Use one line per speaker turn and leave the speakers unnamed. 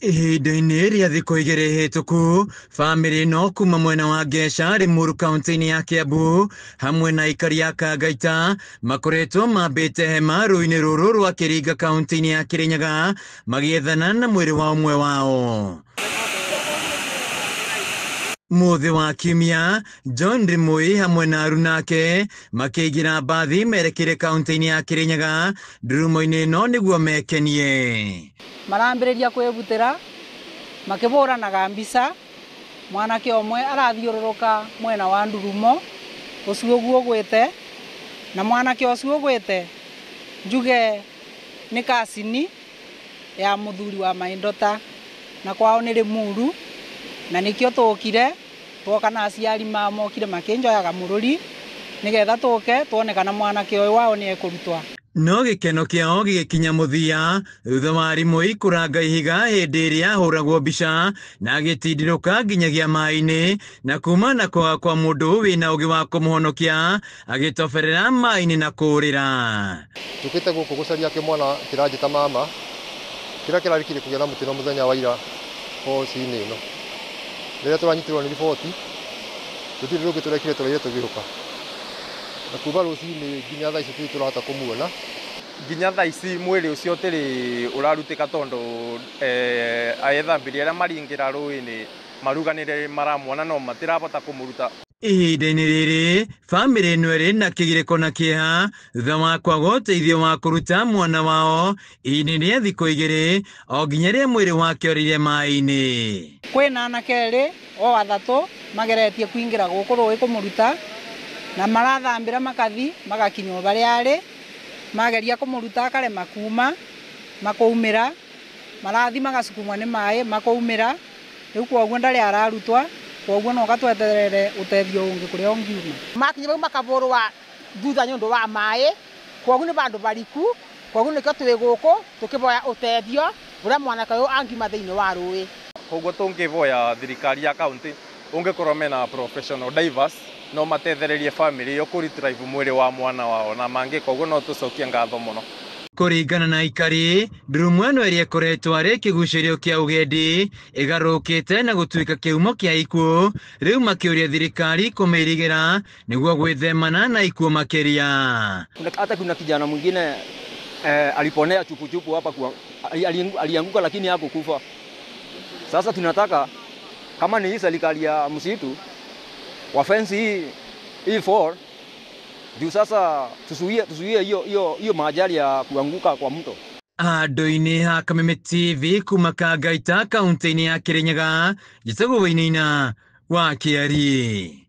Ihinda-inĩ rĩa thikũ igĩrĩ hĩtũku, bamĩrĩ ĩno kuma mwena wa Ngeca Limuru kaunti-inĩ ya Kiambu hamwe na aikari a Kangaita makoretwo mambĩte hema rũĩ-inĩ rũrũ rwa Kĩringa kaunti-inĩ ya Kĩrĩnyaga magĩethana na mwĩrĩ wa ũmwe wao. Mũthĩ wa Kiumia, John Rimui hamwe na aruna ake makĩingĩra mbathi merekeire kaunti-inĩ ya Kĩrĩnyaga ndurumo-inĩ ĩno nĩguo mekenie.
Marambĩrĩria kwĩbutĩra makĩbũranaga mbica, mwanake ũmwe arathiũrũrũka mwena wa ndurumo ũcio ũguo ũgwĩte, na mwanake ũcio ũgwĩte njuge nĩ kasini ya mũthuri wa maindota na kwao nĩ Limuru, na nĩkĩo tũkire twoka na aciari mamokire makĩnjoyaga mũrũri nĩgetha tũke tuone kana mwanake ũyũ wao nĩ ekũrutwa.
No gĩkeno kĩao gĩgĩkinya mũthia thutha wa Rimui kũranga ihiga hĩndĩ ĩrĩa ahũragwo mbica na agĩtindirũka nginyagia maĩ-inĩ, na kuma na kwaga kwa mũndũ wĩna ũgĩ wa kũmũhonokia agĩtoberera maĩ-inĩ na kũũrĩra.
Tũkĩte gũkũ gũcaria kĩmwana kĩranjĩta mama kĩrĩa kĩrarĩkire kũgĩa na mũtino mũthenya wa ira hwaĩ-inĩ ĩno. Rĩrĩa tũranyitirwo nĩ riboti tũtirĩ rũngĩ tũrekire tũraire tũgĩũka, na kuma rũcinĩ nginya thaa ici tũtirĩ tũrahota kũmuona.
Nginya thaa ici mwĩrĩ ũcio ũtĩrĩ ũrarutĩka tondũ ethambĩri arĩa maringĩra rũĩ-inĩ maruganĩre maramuona no matirabota kũmũruta.
Ihinda-inĩ rĩrĩ bamĩrĩ ĩno ĩrĩ na kĩgirĩko na kĩeha thutha wa kwaga ũteithio wa kũruta mwana wao ihinda rĩa thikũ igĩrĩ o nginya rĩrĩa mwĩrĩ wake ũrĩire maĩ-inĩ.
Kwĩna anake erĩ o athatũ mageretie kũingĩra gũkũ rũĩ kũmũruta na marathambĩra makathi magakinya o barĩa arĩ, mageria kũmũruta akarema kuma makaumĩra, marathi magacukumwa nĩ maĩ makaumĩra, rĩu kwoguo ndarĩ ararutwa, kwoguo no gatweterere ũteithio ũngĩ kũrĩa ũngiuma.
Makinya bau makabũrwa thutha nĩ ũndũ wa maĩ, kwoguo nĩ bandũ bariku, kwoguo nĩkĩo twĩ gũkũ tũkĩboya ũteithio ũrĩa mwanake ũyũ angiuma thĩinĩ wa rũĩ.
Koguo tũngĩboya thirikari ya kaunti ũngĩkorwo mena professional divers no matethererie family ĩyo kũ retrieve mwĩrĩ wa mwana wao, na mangĩka ũguo no tũcokie ngatho mũno.
Kũringana na aikari, ndurumo ĩno ĩrĩa ĩkoretwo arĩ kĩgucĩrio kĩa ũgendi ĩgarũrũkĩte na gũtuĩka kĩhumo kĩa ikuũ, rĩu makĩũria thirikari kũmĩirigĩra nĩguo gwĩthemana na ikuũ makĩria.
Hata kuna kijana mwingine aliponea chupuchupu hapa kwa, alianguka lakini hakukufa. Sasa tunataka kama ni hii serikali ya msitu wa fence hii 4 juu sasa tusuie hiyo majali ya kuanguka kwa mto.
Andũ-inĩ ha Kameme TV kuma Kangaita kaunti-inĩ ya Kĩrĩnyaga, njĩtagwo Wainaina wa Kĩari.